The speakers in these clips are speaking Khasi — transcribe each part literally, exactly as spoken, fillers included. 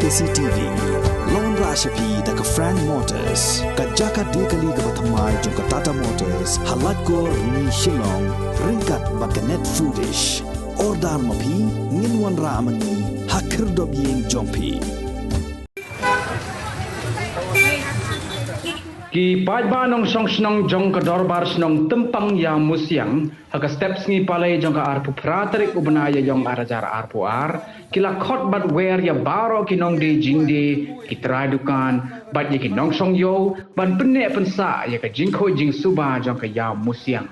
C T V. Long ra sha phi da ka Frank Motors, ka jaka die kali kaba thymmai jong ka Tata Motors, ha Laitkor, Rni, Shillong, ryngkat bad ka Net Foodish. Order ma phi, ngin wanrah ma ngi ha khyrdop ïing jong phi. Ki paidbah nongshong shnong jong ka Dorbar Shnong Tympang Ïawmusiang, ha ka step sngi Palei jong ka arphew phra tarik u bnai Ïaiong ar hajar arphew ar, ki la khot bad wer ïa baroh ki nongdie jingdie, ki trai dukan, bad ïa ki nongshong ïew, ban pynneh pynsah ïa ka jingkhuid jingsuba jong ka Ïawmusiang.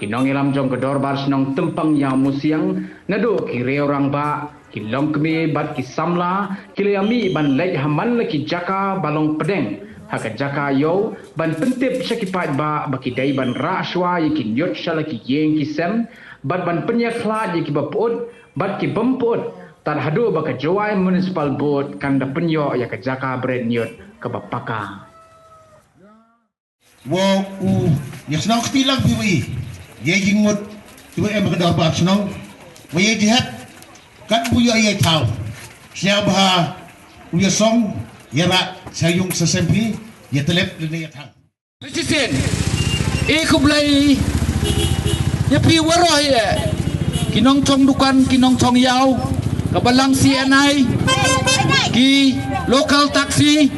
Ki nongïalam jong ka Dorbar Shnong Tympang Ïawmusiang, naduh ki riew rangbah, ki longkmie bad ki samla, ki la ïamih ban leit ha man la ki jaka ba long pdeng ha ka jaka ïew, ban pyntip sha ki paidbah ba ki dei ban rah shuwa ïa ki ñiut sha la ki ïing ki sem, bad ban pynïakhlad ïa kiba pyut bad ki bym pyut, tad haduh ba ka Jowai Municipal Board kan da pynïoh ïa ka jaka bret ñiut kaba paka. Wa u ïa snoh kti lang phi wa i ïa jingmut kiba em ka Dorbar Shnong, wa ïa jihad kat bu ïa ïa thaw. Sñiaw bha u ïa song ïa rak sa yung sa sem phi ïa telep lane ïa thang. Shisien, e khublei ïa phi waroh ïa ki nongchong dukan, ki nongchong ïaw, ka balang C N I, ki local taxi,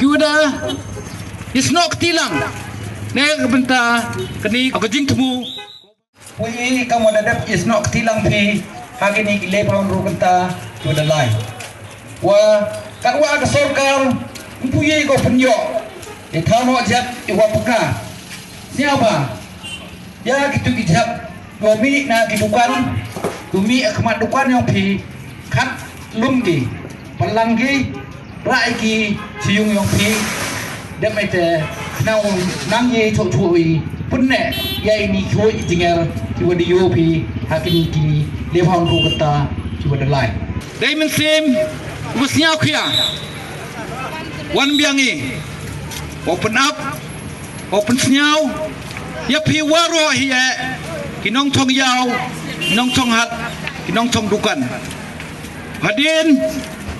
ki wada ïa snoh kti lang ne ka bynta kani ka jingthmu. Phi kam da dep ïa snoh kti lang phi ha kini ki lephaw hynriew kynta ki wada lai. Wa katwa ka sorkar ym pu ïa ko pynïoh ïa thaw noh jep ïa wa paka. Sñiaw bha ïa kitu ki jep, wa mih na ki dukan, wa mih ha khmat dukan yong phi, khat lum ki palang ki, rah ki sha yung yong phi. Dep ite nang nang ye chok chok i pynneh ïa ini chok i jinger ki wa da ïoh phi ha kini ki lephaw hynriew kynta ki wa da lai. Dei mynsiem u sñiaw khia wan biang i wa pynap wa pynsñiaw ïa phi waroh hi e, ki nongchong ïaw, ki nongchong hat, ki nongchong dukan. Hadien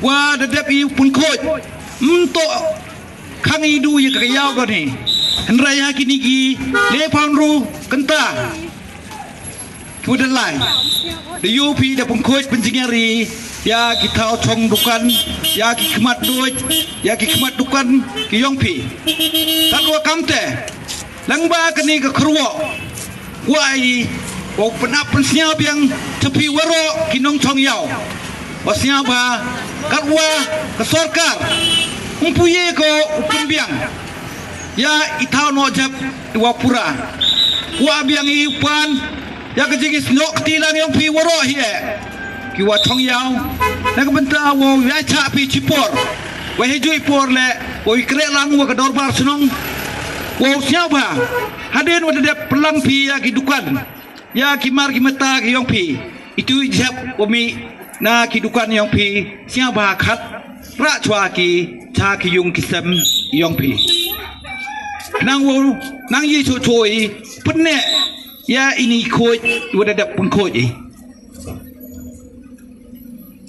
wa da dep i pynkhuid, mynto khang i du ïa ka ïaw kani. Hynrei ha kini ki lephaw hynriew kynta ki wa da lai, da ïoh phi da pynkhuid pynjinger i ïa ki thaw chong dukan, ïa ki khmat duit, ïa ki khmat dukan ki yong phi. Katwa kamte, lang ba kani ka kyrwoh, wa i wa pynap pynsñiaw biang cha phi waroh ki nongchong ïaw. Wa sñiaw bha katwa ka sorkar ym pu ïa ko u pynbiang ïa i thaw noh jep i wa pura. Wa biang i u pan ïa ka jingïasnoh kti lang yong phi waroh hi e, ki wa chong ïaw, na ka bynta wa ïa chah phi chi por, wa hi ju i por le wa i kreh lang wa ka Dorbar Shnong. Wa u sñiaw bha hadien wa da dep pynlang phi ïa ki dukan, ïa ki mar ki mata ki yong phi, itu i jep wa mih na ki dukan yong phi, sñiaw bha khat rah chwa ki cha ki yung ki sem yong phi. Nang wa nang i chok chok i pynneh ïa ini khuid wa da dep pynkhuid i.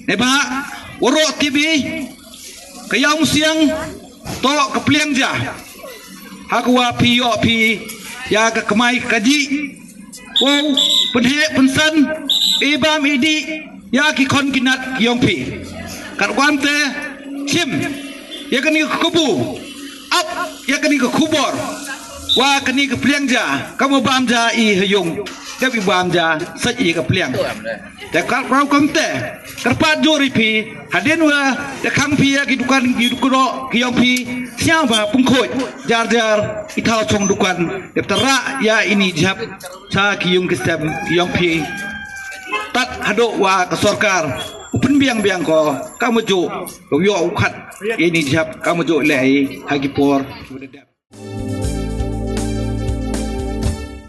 Ne ba waroh tip i ka Ïawmusiang to ka pliang ja ha ka wa phi ïoh phi ïa ka kmai ka jih. Wow pynheh pynsan, i bam i dih ïa ki khon ki nat ki yong phi. Katkwam te chim ïa kani ka kabu, ap ïa kani ka khubor wa kani ka pliang ja kam wa bam ja i ha yung, dep i bam ja sait ïa ka pliang. Te ka rau kam te kyrpad jur i phi, hadien wa da khang phi ïa ki dukan ki dukan ki yong phi, sñiaw bha pynkhuid jar jar i thaw chong dukan, dep ta rah ïa ini jep cha ki yung ki sem ki yong phi. Tad haduh wa ka sorkar u pynbiang biang ko, kam wa ju u ïoh u khat ini jep kam wa ju leh i ha ki por.